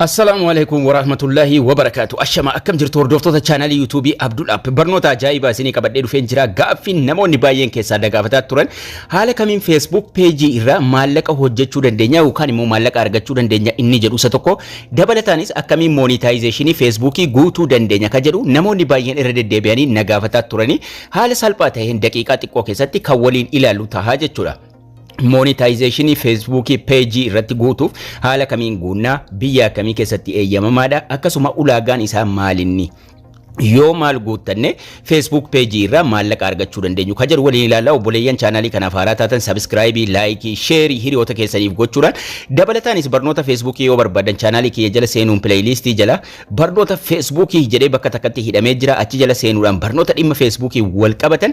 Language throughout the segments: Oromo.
Assalaamu alaikum warahmatullahi wabarakaatu. Ashama, akkam jirtu hordoftoota chaanalii YouTubeii Abdul App? Barnoota ajaa'ibaa isinii qabadhee dhufeen jira. Gaaffiin namoonni baay'een keessaa gaafataa turan, haala kamiin Facebook pageii irraa maallaqa hojjechuu dandeenya yookaan immoo maallaqa argachuu dandeenya inni jedhu isa tokko. Dabalataanis akkamiin monetizationii Facebookii guutuu dandeenya ka jedhu namoonni baay'een irra deddeebi'anii na gaafataa turanii, haala salphaa ta'een daqiiqaa xiqqoo keessatti kan waliin ilaallu tahaa jechuudha. Monetizationii Facebookii pageii irratti guutuuf haala kamiin guunnaa, biyya akkamii keessatti eeyyamamaadha, akkasuma ulaagaan isaa maalinni, yoo maal guuttanne Facebook pageii irraa maallaqa argachuu dandeenyu ka jedhu waliin ilaallaa. Obboleeyyan chaanaalii kanaaf haaraa taatan subscribeii, likeii, shareii hiriyoota keessaniif gochuudhaan, dabalataanis barnoota Facebookii yoo barbaadan chaanaalii kiyya jala seenuun playlistii jala barnoota Facebookii jedhee bakka takkatti hidhamee jira. Achi jala seenuudhaan barnoota dhimma Facebookii wal qabatan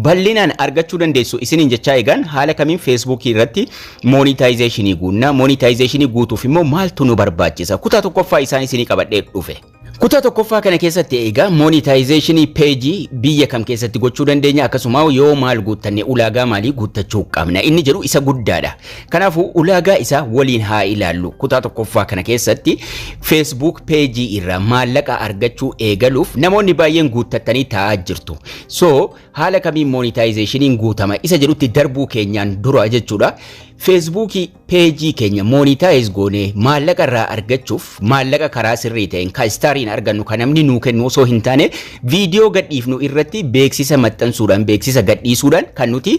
bal'inaan argachuu dandeessu isiniin jechaa, egaan haala kamiin Facebookii irratti monetizationii guunnaa, monetizationii guutuuf immoo maaltu nu barbaachisa, kutaa tokkoffaa isaan isinii qabadhee dhufe. Kutaa tokkoffaa kana keessatti egaa monetizationii pageii biyya kam keessatti gochuu dandeenya, akkasuma yoo maal guuttanne, ulaagaa maalii guuttachuu qabna inni jedhu isa guddaadha. Kanaafuu ulaagaa isaa waliin haa ilaallu. Kutaa tokkoffaa kana keessatti Facebook pageii irraa maallaqa argachuu eegaluuf namoonni baay'een guuttattanii taa'aa jirtu. So haala kamiin monetizationiin guutama isa jedhutti darbuu keenyaan dura jechuudha. Facebookii pageii keenya monetize goonee maallaqa irraa argachuuf, maallaqa karaa sirrii ta'een kan stariin argannu, kan namni nuu kennu osoo hin taane, viidiyoo gadhiifnu irratti beeksisa maxxansuudhaan, beeksisa gadhiisuudhaan kan nuti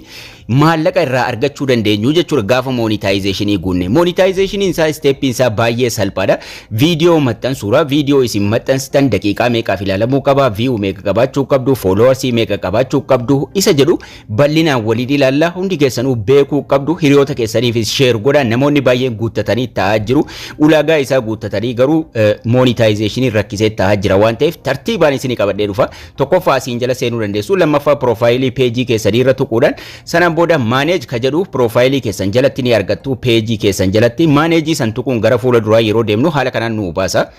maallaqa irraa argachuu dandeenyu jechuudha gaafa monetizationii guunne. Monetizationiin isaa steppiin isaa baay'ee salphaadha. Viidiyoo maxxansuudha. Viidiyoo isin maxxansitan daqiiqaa meeqaaf ilaalamuu qaba, view meeqa qabaachuu qabdu, followersii meeqa qabaachuu qabdu isa jedhu bal'inaan waliin ilaalla. Hundi keessanuu beekuu qabdu. Hiriyoota keessaniifis share godha. Namoonni baay'een guuttatanii taa'aa jiru. Ulaagaa isaa guuttatanii garuu monetizationii rakkisee taa'aa jira waan ta'eef tartiibaan isinii qabadhee dhufa. Tokkoffaa asiin jala seenuu dandeessu. Lammaffaa profileii pageii keessanii irra tuquudhaan sanaan booda manage ka jedhu profileii keessan jalatti ni argattu. Pageii keessan jalatti manageii san tuquun gara fuula duraa yeroo deemnu haala kanaan nu baasa.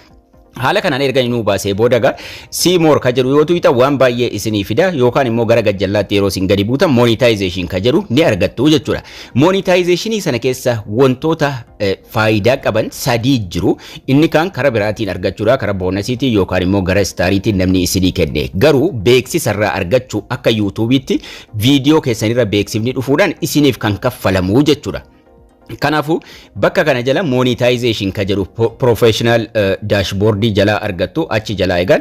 Haala kanaan erga nu baasee booda gaa see more ka jedhu yoo tuqxan waan baay'ee isinii fida, yookaan immoo gara gajjallaatti yeroo isin gadi buutan monetization ka jedhu ni argattu jechuudha. Monetizationii sana keessa wantoota faayidaa qaban sadii jiru. Inni kaan karaa biraatiin argachuudha, karaa bonusiitiin yookaan immoo gara stariitiin namni isinii kenne. Garuu beeksisarraa argachuu akka YouTubeiitti viidiyoo keessanirra beeksifni dhufuudhaan isiniif kan kaffalamu jechuudha. Kanaafuu bakka kana jala monetization ka jedhu professional dashboardii jala argattu. Achi jala eegan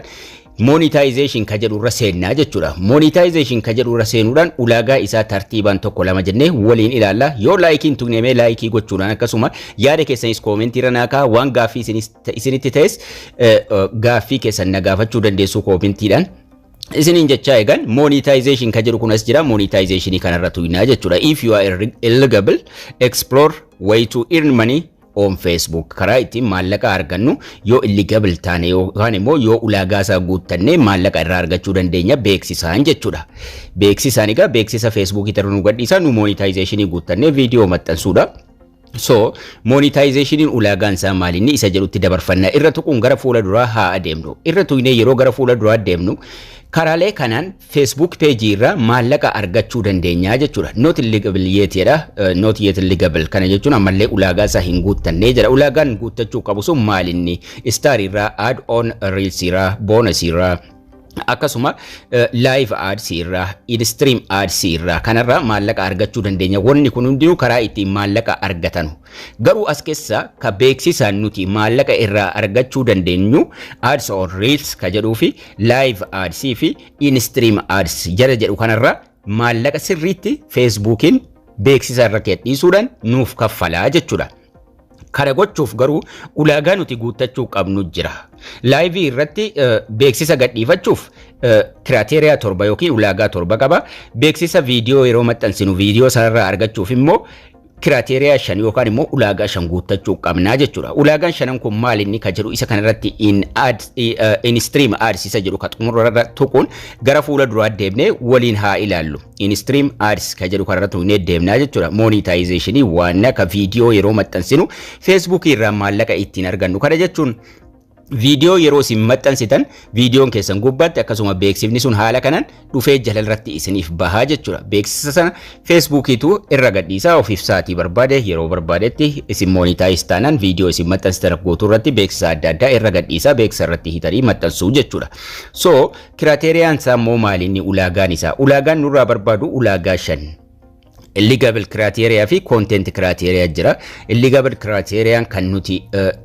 monetization ka jedhu irra seennaa jechuudha. Monetization ka jedhu irra seenuudhaan ulaagaa isaa tartiibaan tokko lama jennee waliin ilaalla. Yoo likeiin tuqnemee likeii gochuudhaan, akkasuma yaada keessanis commentii irra naa kaa'aa. Waan gaaffii isinitti ta'es gaaffii keessan na gaafachuu dandeessu commentiidhaan. Isiniin jechaa, eegan monetization ka jedhu kun as jira. Monetizationii kanarra tuqnaa jechuudha. If you are eligible, explore way to earn money on Facebook. Karaa ittiin maallaqa argannu, yoo eligible taane yookaan immoo yoo ulaagaa isaa guuttanne maallaqa irraa argachuu dandeenya beeksisaan jechuudha. Beeksisaan egaa beeksisa Facebookii irra nu gadhiisaa, nu monetizationii guuttannee viidiyoo maxxansuudha. So monetizationiin ulaagaan isaa maalinni isa jedhutti dabarfannaa. Irra tuquun gara fuula duraa haa adeemnu. Irra tuqnee yeroo gara fuula duraa deemnu karaalee kanaan Facebook pageii irraa maallaqa argachuu dandeenya jechuudha. Not eligible yet jedha. Not yet eligible kana jechuun ammallee ulaagaa isaa hin guuttannee jedha. Ulaagaan guuttachuu qabu sun maalinni? Star irraa, add on reels irraa, bonus irraa, akkasuma live ads irraa, in-stream ads irraa, kanarraa maallaqa argachuu dandeenya. Wanni kun hundinuu karaa ittiin maallaqa argatanu. Garuu as keessa ka beeksisaan nuti maallaqa irraa argachuu dandeenyu ads on reels ka jedhuu fi live ads fi in-stream ads jala jedhu kanarraa maallaqa sirriitti Facebookiin beeksisa irra dhiisuudhaan nuuf kaffalaa jechuudha. Kana gochuuf garuu ulaagaa nuti guuttachuu qabnu jira. Liveii irratti beeksisa gadhiifachuuf criteria 7 yookiin ulaagaa 7 qaba. Beeksisa viidiyoo yeroo maxxansinu viidiyoo sanarraa argachuuf immoo criteria 5 yookaan immoo ulaagaa 5 guuttachuu qabnaa jechuudha. Ulaagaan shanan kun maal inni ka jedhu isa kanarratti in ad in stream ads isa jedhu ka xumurarra tuquun gara fuula duraa deemnee waliin haa ilaallu. In stream ads ka jedhu kanarra tuqnee deemnaa jechuudha. Monetizationii waan akka viidiyoo yeroo maxxansinu Facebook irraa maallaqa ittiin argannu. Kana jechuun Viidiyoo yeroo isin maxxansitan viidiyoon keessan gubbaatti akkasuma beeksifni sun haala kanaan dhufee jalalratti isiniif bahaa jechuudha. Beeksisa sana Feesbuukiitu irra gadhiisaa, ofiif sa'aatii barbaade, yeroo barbaadetti isin monetize taanaan viidiyoo isin maxxansitan guutuu irratti beeksisa adda addaa irra gadhiisaa, beeksisa irratti hitanii maxxansuu jechuudha. So criteriaan isaa immoo maali inni ulaagaan isaa? Ulaagaan nurraa barbaadu ulaagaa 5. Eligible criteria fi content criteria jira. Eligible criteria kan nuti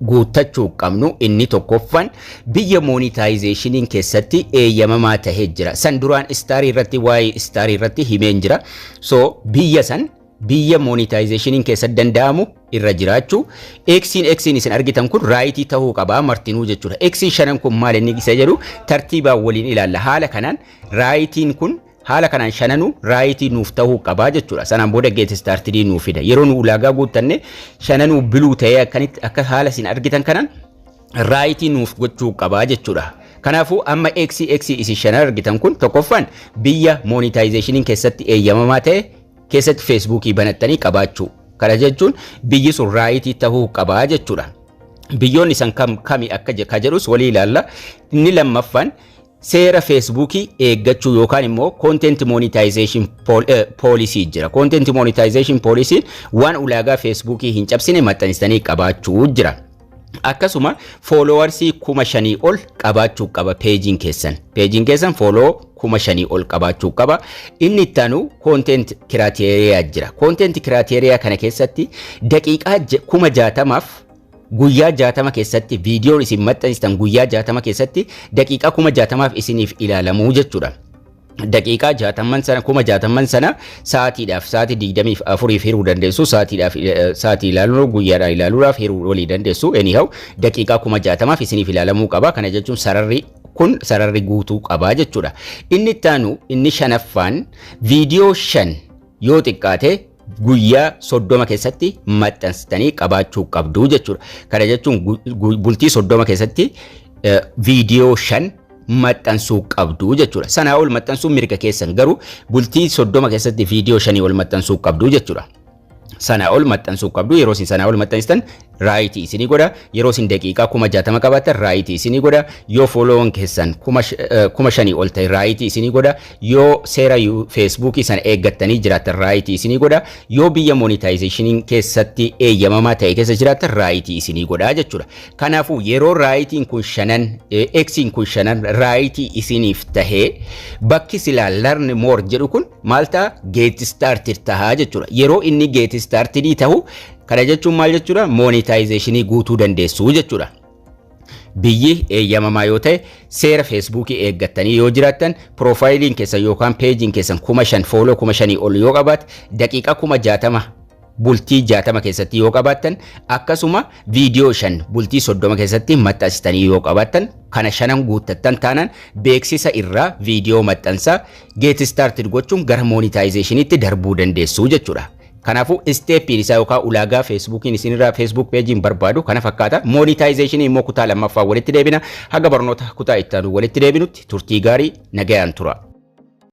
guuttachuu qabnu inni tokkoffaan biyya monetizationiin keessatti eeyyamamaa tahee jira. San duraan starii irratti, waa'ee starii irratti himeen jira. So biyya san, biyya monetizationiin keessatti danda'amu irra jiraachuu. Xiin isin argitan kun rightii ta'uu qabaa martinuu jechuudha. Xiin shanan kun maal inni isa jedhu tartiibaan waliin ilaalla. Haala kanaan rightiin kun haala kanaan shananuu rightii nuuf ta'uu qabaa jechuudha. Sanaan booda get startedii nuuf fida. Yeroo nu ulaagaa guuttanne shananuu blue ta'ee akkanitti akka haala isin argitan kanaan rightii nuuf gochuu qabaa jechuudha. Kanaafuu amma X isin shanan argitan kun tokkoffaan biyya monetizationiin keessatti eeyyamamaa ta'e keessatti Feesbuukii banattanii qabaachuu. Kana jechuun biyyi sun rightii ta'uu qabaa jechuudha. Biyyoonni san kam kami akka ka jedhus walii ilaalla. Inni lammaffaan seera Feesbuukii eeggachuu yookaan immoo content monetization policy jira. Content monetization policy waan ulaagaa Feesbuukii hin cabsine maxxansitanii qabaachuu jira. Akkasuma followersii 5,000 ol qabaachuu qaba pageiin keessan. Pageiin keessan follow 5,000 ol qabaachuu qaba. Inni ittaanu content criteria jira. Content criteria kana keessatti daqiiqaa 60,000f guyyaa 60 keessatti viidiyoon isin maxxansitan guyyaa 60 keessatti daqiiqaa 60,000f isiniif ilaalamuu jechuudha. Daqiiqaa 60n sana, 60,000n sana sa'aatiidhaaf, sa'aatii 24f hiruu dandeessu, sa'aatiidhaaf sa'aatii ilaaluu, guyyaadhaan ilaaluudhaaf hiruu walii dandeessu. Anyhow, daqiiqaa 60,000f isiniif ilaalamuu qaba. Kana jechuun sararri kun sararri guutuu qaba jechuudha. Inni ittaanu, inni shanaffaan, viidiyoo 5 yoo xiqqaate guyyaa 30 keessatti maxxansitanii qabaachuu qabdu jechuudha. Kana jechuun bultii 30 keessatti viidiyoo 5 maxxansuu qabdu jechuudha. Sanaa ol maxxansuun mirga keessan, garuu bultii 30 keessatti viidiyoo 5 ol maxxansuu qabdu jechuudha. Sanaa ol maxxansuu qabdu. Yeroo isin sanaa ol maxxansitan rightii isinii godha. Yeroo isin daqiiqaa 60,000 qabaattan rightii isinii godha. Yoo followan keessan 5,000 ol ta'e rightii isinii godha. Yoo seera Feesbuukii sana eeggattanii jiraattan rightii isinii godha. Yoo biyya monetizationiin keessatti eeyyamamaa ta'e keessa jiraattan rightii isinii godha jechuudha. Kanaafuu yeroo rightiin kun shanan, Xiin kun shanan rightii isiniif tahee, bakki silaa "learn more" jedhu kun maal ta'a? Get started tahaa jechuudha. Yeroo inni get started tahu, kana jechuun maal jechuudha? Monetizationii guutuu dandeessu jechuudha. Biyyi eeyyamamaa yoo ta'e, seera Feesbuukii eeggattanii yoo jiraattan, profileiin keessan yookaan pageiin keessan 5,000, follow 5,000 ol yoo qabaate, daqiiqaa 60,000 bultii 60 keessatti yoo qabaattan, akkasuma viidiyoo 5 bultii 30 keessatti maxxansitanii yoo qabaattan, kana shanan guuttattan taanaan beeksisa irraa viidiyoo maxxansaa get started gochuun gara monetizationiitti darbuu dandeessu jechuudha. Kanaafuu stepiin isaa yookaan ulaagaa Feesbuukiin isinirraa, Facebook pageiin barbaadu kana fakkaata. Monetizationii immoo kutaa lammaffaa walitti deebina. Haga barnoota kutaa itti aanu walitti deebinutti turtii gaarii, nagayaan tura.